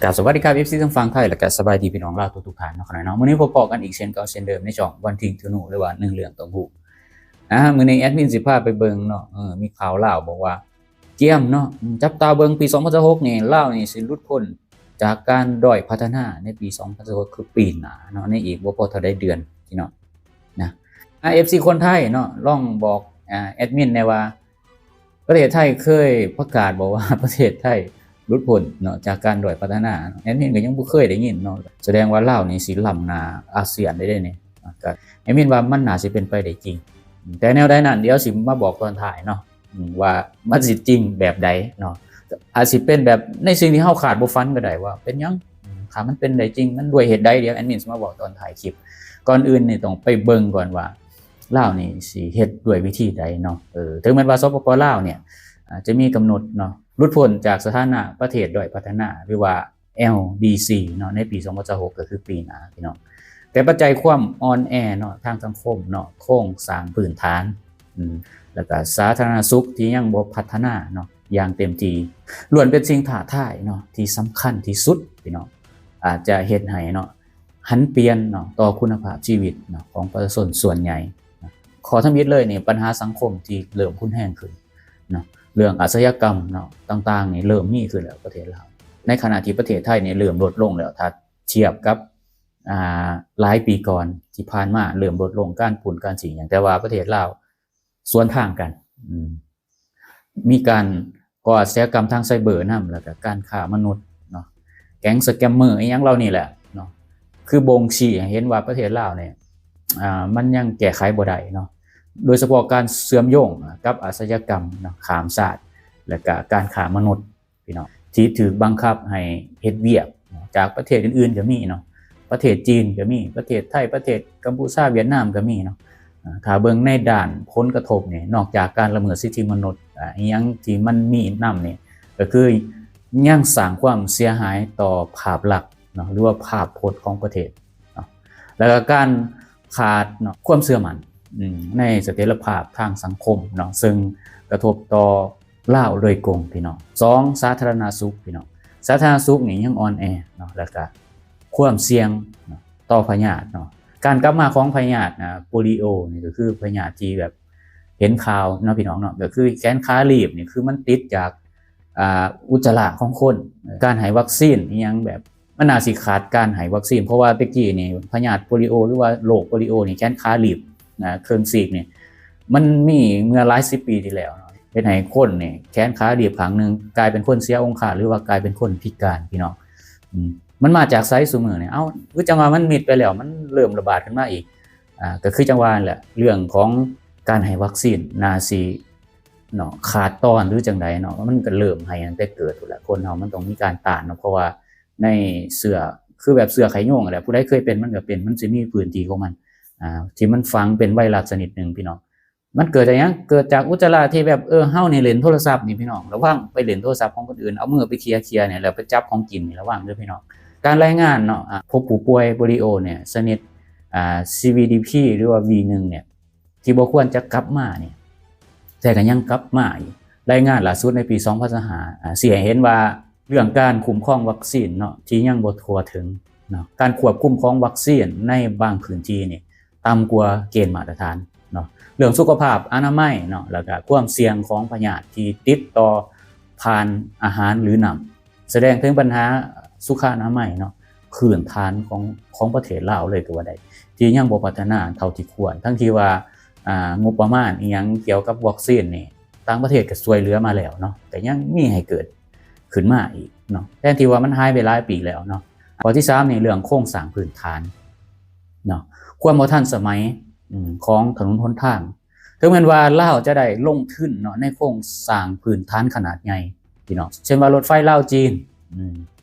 ກາບສະຫວັດດີຄັບ ເອັຟຊີ ທັງຝັ່ງໄທ ແລະກະສະບາຍດີພີ່ນ້ອງລາວທຸກໆທ່ານເນາະ ຂະນ້ອຍເນາະ. ມື້ນີ້ພົບພໍ້ກັນອີກເຊັ່ນເກົ່າເຊັ່ນເດີມ ໃນຊ່ອງວັນທິງທູໂນ ຫຼືວ່າໜຶ່ງເລື່ອງຕ້ອງຮູ້. ອາ ມື້ນີ້ແອດມິນຊິພາໄປເບິ່ງເນາະ ເອີ ມີຂ່າວລາວບອກວ່າ ກຽມເນາະ ຈັບຕາເບິ່ງປີສອງພັນຊາວຫົກນີ້ ລາວນີ້ຊິຫຼຸດພົ້ນຈາກການດ້ອຍພັດທະນາໃນປີສອງພັນຊາວຫົກ ຄືປີໜ້າເນາະ ໃນອີກບໍ່ພໍເທົ່າໃດເດືອນພີ່ນ້ອງນະ. ອາ ເອັຟຊີຄົນໄທເນາະ ລອງບອກ ອາ ແອດມິນແດ່ວ່າ ປະເທດໄທເຄີຍປະກາດບໍ່ວ່າປະເທດໄທຫຼຸດພົ້ນເນາະຈາກການດ້ອຍພັດທະນາ? ແອດມິນກໍຍັງບໍ່ເຄີຍໄດ້ຍິນເນາະ. ສະແດງວ່າລາວນີ້ຊິລ້ຳໜ້າອາຊຽນໄດ້ເດ້ນີ້. ກໍແອດມິນວ່າມັນໜ້າຊິເປັນໄປໄດ້ຈິງ ແຕ່ແນວໃດນັ້ນ ດຽວຊິມາບອກຕອນທ້າຍເນາະ ອາ ວ່າມັນຊິຈິງແບບໃດເນາະ. ອາດຊິເປັນແບບໃນສິ່ງທີ່ເຮົາຄາດບໍ່ຝັນກໍໄດ້ ວ່າເປັນຫຍັງ ອາ ຖ້າມັນເປັນໄດ້ຈິງ ມັນດ້ວຍເຫດໃດ ດຽວແອດມິນຊິມາບອກຕອນທ້າຍຄລິບ. ກ່ອນອື່ນນີ້ຕ້ອງໄປເບິ່ງກ່ອນວ່າ ລາວນີ້ຊິເຮັດດ້ວຍວິທີໃດເນາະ. ເອີ ເຖິງແມ່ນວ່າ ສປປ ລາວ ເນຍ ອາ ຈະມີກຳນົດເນາະ ຫຼຸດພົ້ນຈາກສະຖານະປະເທດດ້ອຍພັດທະນາ ຫຼືວ່າ ແອລດີຊີ ເນາະ ໃນປີສອງພັນຊາວຫົກ ກໍຄືປີໜ້າພີ່ນ້ອງ. ແຕ່ປັດໄຈຄວາມອ່ອນແອເນາະ ທາງສັງຄົມເນາະ ໂຄງສ້າງພື້ນຖານ ອາ ແລ້ວກໍສາທາລະນະສຸກທີ່ຍັງບໍ່ພັດທະນາເນາະຢ່າງເຕັມທີ່ ລ້ວນເປັນສິ່ງທ້າທາຍເນາະ ທີ່ສຳຄັນທີ່ສຸດພີ່ນ້ອງ. ອາດຈະເຮັດໃຫ້ເນາະ ຫັນປ່ຽນເນາະ ຕໍ່ຄຸນນະພາບຊີວິດເນາະ ຂອງປະຊາຊົນສ່ວນໃຫຍ່ເນາະ. ຂໍ້ທຳອິດເລີຍນີ້ ບັນຫາສັງຄົມທີ່ເລີ່ມຮຸນແຮງຂຶ້ນເນາະ ເລື່ອງອາຊະຍາກຳເນາະ ຕ່າງໆນີ້ເລີ່ມມີຂຶ້ນແລ້ວປະເທດລາວ ໃນຂະນະທີ່ປະເທດໄທນີ້ເລີ່ມລົດລົງແລ້ວ ຖ້າທຽບກັບ ອາ ຫຼາຍປີກ່ອນທີ່ຜ່ານມາເລີ່ມລົດລົງ ການປຸ້ນການສີ້ຫຍັງ ແຕ່ວ່າປະເທດລາວ ສວນທາງກັນ ອາ ມີການກໍ່ອາຊະຍາກຳທາງໄຊເບີນຳ ແລ້ວກະການຄ້າມະນຸດເນາະ ແກັງສະແກມເມີອີ່ຫຍັງເຫຼົ່ານີ້ແຫຼະເນາະ ຄືບົ່ງຊີ້ໃຫ້ເຫັນວ່າປະເທດລາວນີ້ ອາ ມັນຍັງແກ້ໄຂບໍ່ໄດ້ເນາະ ໂດຍສະເພາະການເຊື່ອມໂຍງກັບອາຊະຍາກຳເນາະ ຂ້າມຊາດ ແລ້ວກະການຄ້າມະນຸດ ພີ່ນ້ອງ ທີ່ຖືກບັງຄັບໃຫ້ເຮັດວຽກຈາກປະເທດອື່ນໆກໍມີເນາະ ປະເທດຈີນກໍມີ ປະເທດໄທ ປະເທດກຳປູຊາ ຫວຽດນາມກໍມີເນາະ. ອາ ຖ້າເບິ່ງໃນດ້ານຜົນກະທົບນີ້ ນອກຈາກການລະເມີດສິດທິມະນຸດ ອາ ອີ່ຫຍັງທີ່ມັນມີນຳນີ້ ກໍຄືຍັງສ້າງຄວາມເສຍຫາຍຕໍ່ພາບລັກເນາະ ຫຼືວ່າພາບພົດຂອງປະເທດເນາະ ແລ້ວກໍການຂາດເນາະ ຄວາມເຊື່ອໝັ້ນ ອາ ໃນສະຖຽນລະພາບທາງສັງຄົມເນາະ ເຊິ່ງກະທົບຕໍ່ ລາວໂດຍກົງ ພີ່ນ້ອງ. ສອງ ສາທາລະນະສຸກ ພີ່ນ້ອງ ສາທາລະນະສຸກນີ້ຍັງອ່ອນແອເນາະ ແລ້ວກະຄວາມສ່ຽງເນາະ ຕໍ່ພະຍາດເນາະ ການກັບມາຂອງພະຍາດ ອາ ໂປລີໂອນີ້ ກໍຄືພະຍາດທີ່ແບບເຫັນຂ່າວເນາະ ພີ່ນ້ອງເນາະ ກໍຄືແຂນຂາລີບນີ້ ຄືມັນຕິດຈາກ ອາ ອຸດຈະລະຂອງຄົນ. ການໃຫ້ວັກຊີນອີ່ຫຍັງແບບ ມັນໜ້າຊິຂາດການໃຫ້ວັກຊີນ ເພາະວ່າແຕ່ກີ້ນີ້ພະຍາດໂປລີໂອ ຫຼືວ່າໂລກໂປລີໂອນີ້ ແຂນຂາລີບນະ ເຄິ່ງຊີກນີ້ ມັນມີເມື່ອຫຼາຍສິບປີທີ່ແລ້ວເນາະ ເຮັດໃຫ້ຄົນນີ້ແຂນຂາລີບຂ້າງໜຶ່ງ ກາຍເປັນຄົນເສຍອົງຄາ ຫຼືວ່າກາຍເປັນຄົນພິການ ພີ່ນ້ອງ. ອືມ ມັນມາຈາກໃສຊຸມື້ນີ້? ເອົ້າ ຄືຈັ່ງວ່າມັນມິດໄປແລ້ວ ມັນເລີ່ມລະບາດຂຶ້ນມາອີກ. ອາ ກໍຄືຈັ່ງວ່ານັ້ນແຫຼະ ເລື່ອງຂອງການໃຫ້ວັກຊີນໜ້າຊິ ເນາະ ຂາດຕອນ ຫຼື ຈັ່ງໃດເນາະ ມັນກໍເລີ່ມໃຫ້ຕັ້ງແຕ່ເກີດພຸ້ນແຫຼະ. ຄົນເຮົາມັນຕ້ອງມີການຕ້ານເນາະ ເພາະວ່າໃນເຊື້ອ ຄືແບບເຊື້ອໄຂ້ຍຸງຫັ້ນແຫຼະ ຜູ້ໃດເຄີຍເປັນມັນກໍເປັນ ມັນຊິມີພື້ນທີ່ຂອງມັນ ອາ ທີ່ມັນຝັງເປັນໄວຣັສຊະນິດໜຶ່ງ ພີ່ນ້ອງ. ມັນເກີດຈາກຫຍັງ? ເກີດຈາກອຸດຈະລະທີ່ແບບ ເອີ ເຮົານີ້ຫຼິ້ນໂທລະສັບນີ້ ພີ່ນ້ອງ ລະວັງໄປຫຼິ້ນໂທລະສັບຂອງຄົນອື່ນ ເອົາມືໄປເຄຍໆນີ້ ແລ້ວໄປຈັບຂອງກິນນີ້ ລະວັງເດີ ພີ່ນ້ອງ. ການລາຍງານເນາະ ອາ ພົບຜູ້ປ່ວຍໂປລີໂອນີ້ ຊະນິດ ອາ ຊີວີດີພີ ຫຼືວ່າ ວີໜຶ່ງ ນີ້ ທີ່ບໍ່ຄວນຈະກັບມານີ້ ແຕ່ກໍຍັງກັບມາອີກ. ລາຍງານລ່າສຸດໃນປີສອງພັນຊາວຫ້າ ອາ ຊີ້ໃຫ້ເຫັນວ່າເລື່ອງການຄຸ້ມຄອງວັກຊີນເນາະ ທີ່ຍັງບໍ່ທົ່ວເຖິງເນາະ ການຄວບຄຸມຂອງວັກຊີນໃນບາງພື້ນທີ່ນີ້ຕ່ຳກວ່າເກນມາດຕະຖານເນາະ. ເລື່ອງສຸຂະພາບອະນາໄມເນາະ ແລ້ວກະຄວາມສ່ຽງຂອງພະຍາດທີ່ຕິດຕໍ່ຜ່ານອາຫານ ຫຼື ນ້ຳ ສະແດງເຖິງບັນຫາສຸຂະອະນາໄມເນາະ ພື້ນຖານຂອງ ຂອງປະເທດລາວເລີຍກໍວ່າໄດ້ ທີ່ຍັງບໍ່ພັດທະນາເທົ່າທີ່ຄວນ ທັງທີ່ວ່າ ອາ ງົບປະມານອີ່ຫຍັງກ່ຽວກັບວັກຊີນນີ້ ຕ່າງປະເທດກໍຊ່ວຍເຫຼືອມາແລ້ວເນາະ ກໍຍັງມີໃຫ້ເກີດຂຶ້ນມາອີກເນາະ ແທນທີ່ວ່າມັນຫາຍໄປຫຼາຍປີແລ້ວເນາະ. ຂໍ້ທີສາມນີ້ ເລື່ອງໂຄງສ້າງພື້ນຖານເນາະ ຄວາມບໍ່ທັນສະໄໝ ອາ ຂອງຖະໜົນຫົນທາງ ເຖິງແມ່ນວ່າລາວຈະໄດ້ລົງທຶນເນາະ ໃນໂຄງສ້າງພື້ນຖານຂະໜາດໃຫຍ່ ພີ່ນ້ອງ ເຊັ່ນວ່າລົດໄຟລາວ-ຈີນ ອາ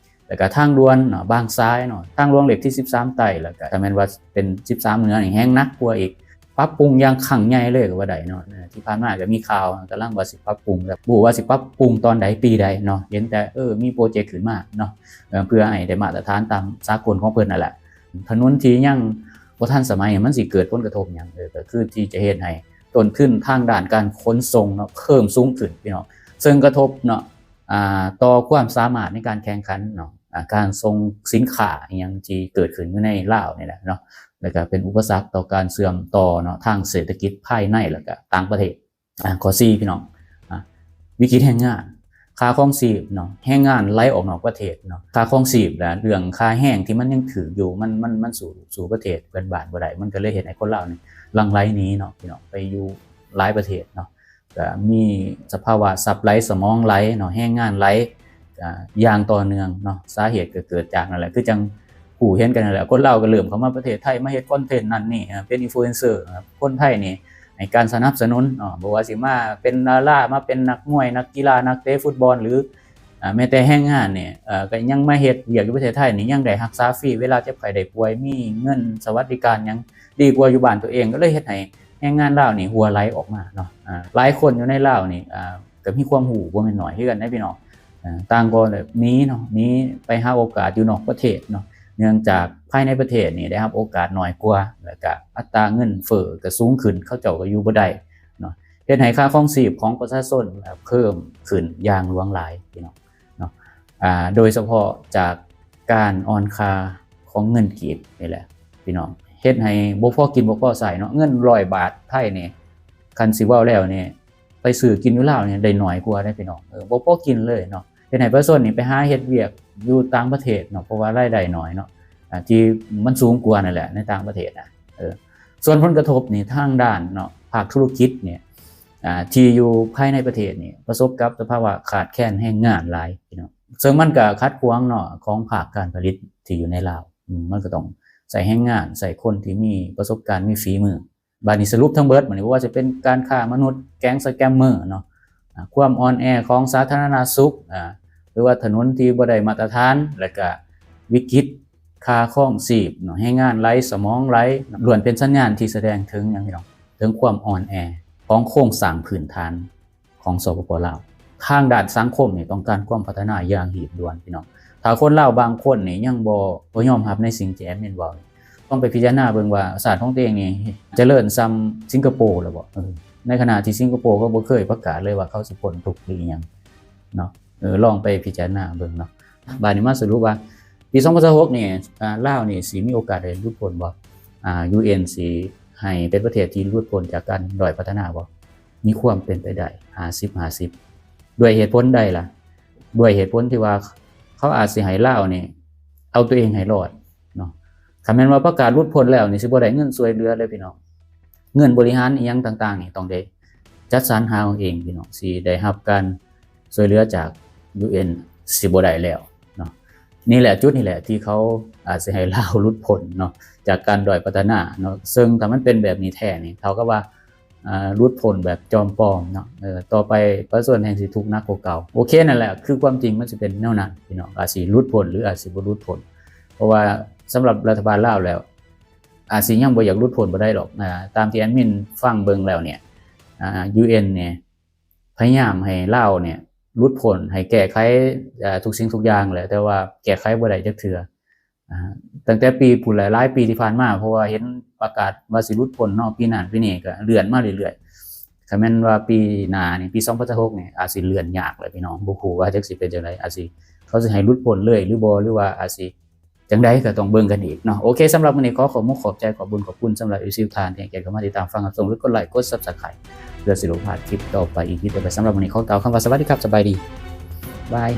ແລ້ວກະທາງດ່ວນເນາະ ບາງຊາຍເນາະ ທາງຫຼວງເລກທີສິບສາມໃຕ້ ແລ້ວກະຖ້າແມ່ນວ່າເປັນສິບສາມເໜືອນີ້ແຮງໜັກກວ່າອີກ ປັບປຸງຢ່າງຄັ້ງໃຫຍ່ເລີຍກໍວ່າໄດ້ເນາະ. ທີ່ຜ່ານມາກໍມີຂ່າວກຳລັງວ່າຊິປັບປຸງ ແຕ່ບໍ່ຮູ້ວ່າຊິປັບປຸງຕອນໃດ ປີໃດເນາະ ເຫັນແຕ່ ເອີ ມີໂປຣເຈັກຂຶ້ນມາເນາະ ເພື່ອໃຫ້ໄດ້ມາດຕະຖານຕາມສາກົນຂອງເພິ່ນນັ້ນແຫຼະ. ຖະໜົນທີ່ຍັງບໍ່ທັນສະໄໝ ມັນຊິເກີດຜົນກະທົບຫຍັງ? ເອີ ກໍຄືທີ່ຈະເຮັດໃຫ້ຕົ້ນທຶນທາງດ້ານການຂົນສົ່ງເນາະ ເພີ່ມສູງຂຶ້ນ ພີ່ນ້ອງ ເຊິ່ງກະທົບເນາະ ອາ ຕໍ່ຄວາມສາມາດໃນການແຂ່ງຂັນເນາະ ອ່າ ການສົ່ງສິນຄ້າອີ່ຫຍັງທີ່ເກີດຂຶ້ນຢູ່ໃນລາວນີ້ແຫຼະເນາະ ແລ້ວກໍເປັນອຸປະສັກຕໍ່ການເຊື່ອມຕໍ່ເນາະ ທາງເສດຖະກິດພາຍໃນ ແລ້ວກໍຕ່າງປະເທດ. ອ່າ ຂໍ້ສີ່ ພີ່ນ້ອງ ອ່າ ວິກິດແຮງງານ ຄ່າຄອງຊີບເນາະ ແຮງງານໄຫຼອອກນອກປະເທດເນາະ ຄ່າຄອງຊີບ ແລະ ເລື່ອງຄ່າແຮງທີ່ມັນຍັງຖືກຢູ່ ມັນ ມັນ ມັນສູ້ ສູ້ປະເທດເພື່ອນບ້ານບໍ່ໄດ້ ມັນກໍເລີຍເຮັດໃຫ້ຄົນລາວນີ້ຫຼັ່ງໄຫຼໜີເນາະ ພີ່ນ້ອງ ໄປຢູ່ຫຼາຍປະເທດເນາະ ກໍມີສະພາວະຊັບໄຫຼສະໝອງໄຫຼເນາະ ແຮງງານໄຫຼ ອ່າ ຢ່າງຕໍ່ເນື່ອງເນາະ ສາເຫດກໍເກີດຈາກນັ້ນແຫຼະ ຄືຈັ່ງຮູ້ເຫັນກັນນັ້ນແຫຼະ ຄົນລາວກໍເລີ່ມເຂົ້າມາປະເທດໄທ ມາເຮັດຄອນເທັນນັ້ນນີ້ ເອີ ເປັນອິນຟລູເອັນເຊີ ເອີ ຄົນໄທນີ້ໃຫ້ການສະໜັບສະໜູນເນາະ ບໍ່ວ່າຊິມາເປັນດາລາ ມາເປັນນັກມວຍ ນັກກິລາ ນັກເຕະຟຸດບອນ ຫຼື ອ່າ ແມ້ແຕ່ແຮງງານນີ້ ເອີ ກໍຍັງມາເຮັດວຽກຢູ່ປະເທດໄທນີ້ ຍັງໄດ້ຮັກສາຟຣີ ເວລາເຈັບໄຂ້ໄດ້ປ່ວຍ ມີເງິນສະຫວັດດີການຫຍັງດີກວ່າຢູ່ບ້ານຕົວເອງ ກໍເລີຍເຮັດໃຫ້ ແຮງງານລາວນີ້ຮົ່ວໄຫຼອອກມາເນາະ ອ່າ ຫຼາຍຄົນຢູ່ໃນລາວນີ້ ອ່າ ກໍມີຄວາມຮູ້ບໍ່ແມ່ນໜ້ອຍຄືກັນເດ້ພີ່ນ້ອງ ເອີ ຕ່າງກໍແບບໜີເນາະ ໜີໄປຫາໂອກາດຢູ່ນອກປະເທດເນາະ ເນື່ອງຈາກພາຍໃນປະເທດນີ້ໄດ້ຮັບໂອກາດໜ້ອຍກວ່າ ແລ້ວກະອັດຕາເງິນເຟີ້ກໍສູງຂຶ້ນ ເຂົາເຈົ້າກໍຢູ່ບໍ່ໄດ້ເນາະ ເຮັດໃຫ້ຄ່າຄອງຊີບຂອງປະຊາຊົນ ເອີ ເພີ່ມຂຶ້ນຢ່າງຫຼວງຫຼາຍພີ່ນ້ອງເນາະ ອ່າ ໂດຍສະເພາະຈາກການອ່ອນຄ່າຂອງເງິນກີບນີ້ແຫຼະ ພີ່ນ້ອງ ເຮັດໃຫ້ບໍ່ພໍກິນບໍ່ພໍໃຊ້ເນາະ ເງິນຮ້ອຍບາດໄທນີ້ ຄັນຊິເວົ້າແລ້ວນີ້ ໄປຊື້ກິນຢູ່ລາວນີ້ໄດ້ໜ້ອຍກວ່າເດ້ພີ່ນ້ອງ ເອີ ບໍ່ພໍກິນເລີຍເນາະ ເຮັດໃຫ້ປະຊາຊົນນີ້ໄປຫາເຮັດວຽກຢູ່ຕ່າງປະເທດເນາະ ເພາະວ່າລາຍໄດ້ໜ້ອຍເນາະ ອ່າ ທີ່ມັນສູງກວ່ານັ້ນແຫຼະໃນຕ່າງປະເທດນະ ເອີ ສ່ວນຜົນກະທົບນີ້ທາງດ້ານເນາະ ພາກທຸລະກິດນີ້ ອ່າ ທີ່ຢູ່ພາຍໃນປະເທດນີ້ປະສົບກັບສະພາວະຂາດແຄນແຮງງານຫຼາຍພີ່ນ້ອງ ເຊິ່ງມັນກະຂັດຂວາງເນາະ ຂອງພາກການຜະລິດທີ່ຢູ່ໃນລາວ ອືມ ມັນກໍຕ້ອງໃຊ້ແຮງງານ ໃຊ້ຄົນທີ່ມີປະສົບການ ມີຝີມື ບາດນີ້ສະຫຼຸບທັງເບິດ ບາດນີ້ບໍ່ວ່າຈະເປັນການຄ້າມະນຸດ ແກງສະແກມເມີເນາະ ອ່າ ຄວາມອ່ອນແອຂອງສາທາລະນະສຸກ ອ່າ ຫຼືວ່າຖະໜົນທີ່ບໍ່ໄດ້ມາດຕະຖານ ແລະກະວິກິດຄ່າຄອງຊີບເນາະ ແຮງງານໄຫຼສະໝອງໄຫຼ ລ້ວນເປັນສັນຍານທີ່ສະແດງເຖິງຫຍັງພີ່ນ້ອງ ເຖິງຄວາມອ່ອນແອຂອງໂຄງສ້າງພື້ນຖານຂອງ ສປປ ລາວ. ທາງດ້ານສັງຄົມນີ້ຕ້ອງການຄວາມພັດທະນາຢ່າງຮີບດ່ວນພີ່ນ້ອງ ຖ້າຄົນລາວບາງຄົນນີ້ຍັງບໍ່ ບໍ່ຍອມຮັບໃນສິ່ງທີ່ແອດມິນເວົ້ານີ້ ຕ້ອງໄປພິຈາລະນາເບິ່ງວ່າຊາດຂອງຕົວເອງນີ້ຈະເລີນສ່ຳສິງກະໂປແລ້ວບໍ່ ເອີ ໃນຂະນະທີ່ສິງກະໂປເຂົາບໍ່ເຄີຍປະກາດເລີຍວ່າເຂົາຊິພົ້ນທຸກຫຼືອີ່ຫຍັງເນາະ ເອີ ລອງໄປພິຈາລະນາເບິ່ງເນາະ. ບາດນີ້ມາສະຫຼຸບວ່າປີສອງພັນຊາວຫົກນີ້ ອ່າ ລາວນີ້ຊິມີໂອກາດໄດ້ຫຼຸດພົ້ນບໍ່ ອ່າ ຢູເອັນ ຊິໃຫ້ເປັນປະເທດທີ່ຫຼຸດພົ້ນຈາກການດ້ອຍພັດທະນາບໍ່? ມີຄວາມເປັນໄປໄດ້ຫ້າສິບຫ້າສິບ ດ້ວຍເຫດຜົນໃດລະ? ດ້ວຍເຫດຜົນທີ່ວ່າເຂົາອາດຊິໃຫ້ລາວນີ້ເອົາຕົວເອງໃຫ້ລອດເນາະ ຄັນແມ່ນວ່າປະກາດຫຼຸດພົ້ນແລ້ວນີ້ ຊິບໍ່ໄດ້ເງິນຊ່ວຍເຫຼືອເລີຍພີ່ນ້ອງ ເງິນບໍລິຫານອີ່ຫຍັງຕ່າງໆນີ້ຕ້ອງໄດ້ຈັດສັນຫາເອົາເອງພີ່ນ້ອງ ຊິໄດ້ຮັບການຊ່ວຍເຫຼືອຈາກ ຢູເອັນ ຊິບໍ່ໄດ້ແລ້ວເນາະ ນີ້ແຫຼະ ຈຸດນີ້ແຫຼະທີ່ເຂົາອາດຊິໃຫ້ລາວຫຼຸດພົ້ນເນາະ ຈາກການດ້ອຍພັດທະນາເນາະ ເຊິ່ງຖ້າມັນເປັນແບບນີ້ແທ້ນີ້ ເທົ່າກັບວ່າ ອ່າ ຫຼຸດພົ້ນແບບຈອມປອມເນາະ ເອີ ຕໍ່ໄປປະຊາຊົນແຮ່ງຊິທຸກໜັກກວ່າເກົ່າ. ໂອເຄ ນັ້ນແຫຼະ ຄືຄວາມຈິງມັນຊິເປັນແນວນັ້ນພີ່ນ້ອງ ອາດຊິຫຼຸດພົ້ນ ຫຼື ອາດຊິບໍ່ຫຼຸດພົ້ນ ເພາະວ່າສຳລັບລັດຖະບານລາວແລ້ວ ອາດຊິຍັງບໍ່ຢາກຫຼຸດພົ້ນບໍ່ໄດ້ດອກ ອ່າ ຕາມທີ່ແອດມິນຟັງເບິ່ງແລ້ວເນີ້ຍ ອ່າ ຢູເອັນ ເນີ້ຍ ພະຍາຍາມໃຫ້ລາວເນີ້ຍຫຼຸດພົ້ນ ໃຫ້ແກ້ໄຂ ເອີ ທຸກສິ່ງທຸກຢ່າງແຫຼະ ແຕ່ວ່າແກ້ໄຂບໍ່ໄດ້ຈັກເທື່ອ ອ່າ ຕັ້ງແຕ່ປີພຸ້ນແຫຼະ ຫຼາຍປີທີ່ຜ່ານມາ ເພາະວ່າເຫັນປະກາດວ່າຊິຫຼຸດພົ້ນເນາະ ປີນັ້ນປີນີ້ກໍເລື່ອນມາເລື້ອຍໆ ຄັນແມ່ນວ່າປີໜ້ານີ້ ປີສອງພັນຊາວຫົກນີ້ ອາດຊິເລື່ອນຍາກແຫຼະພີ່ນ້ອງ ບໍ່ຮູ້ວ່າຈັກຊິເປັນຈັ່ງໃດ ອາດຊິ ເຂົາຊິໃຫ້ຫຼຸດພົ້ນເລີຍຫຼືບໍ່ ຫຼືວ່າອາດຊິ ຈັ່ງໃດກໍຕ້ອງເບິ່ງກັນອີກເນາະ. ໂອເຄ ສຳລັບມື້ນີ້ຂໍຂອບມຸກຂອບໃຈ ຂອບບຸນຂອບຄຸນສຳລັບເອັຟຊີທຸກທ່ານທີ່ໃຫ້ກຽດເຂົ້າມາຕິດຕາມຟັງຮັບຊົມ ແລະ ກົດໄລກົດ Subscribe ເພື່ອຊິບໍ່ພາດຄລິບຕໍ່ໄປ ອີພີຕໍ່ໄປ. ສຳລັບມື້ນີ້ຂໍກ່າວຄຳວ່າສະຫວັດດີຄັບ ສະບາຍດີ ບາຍ.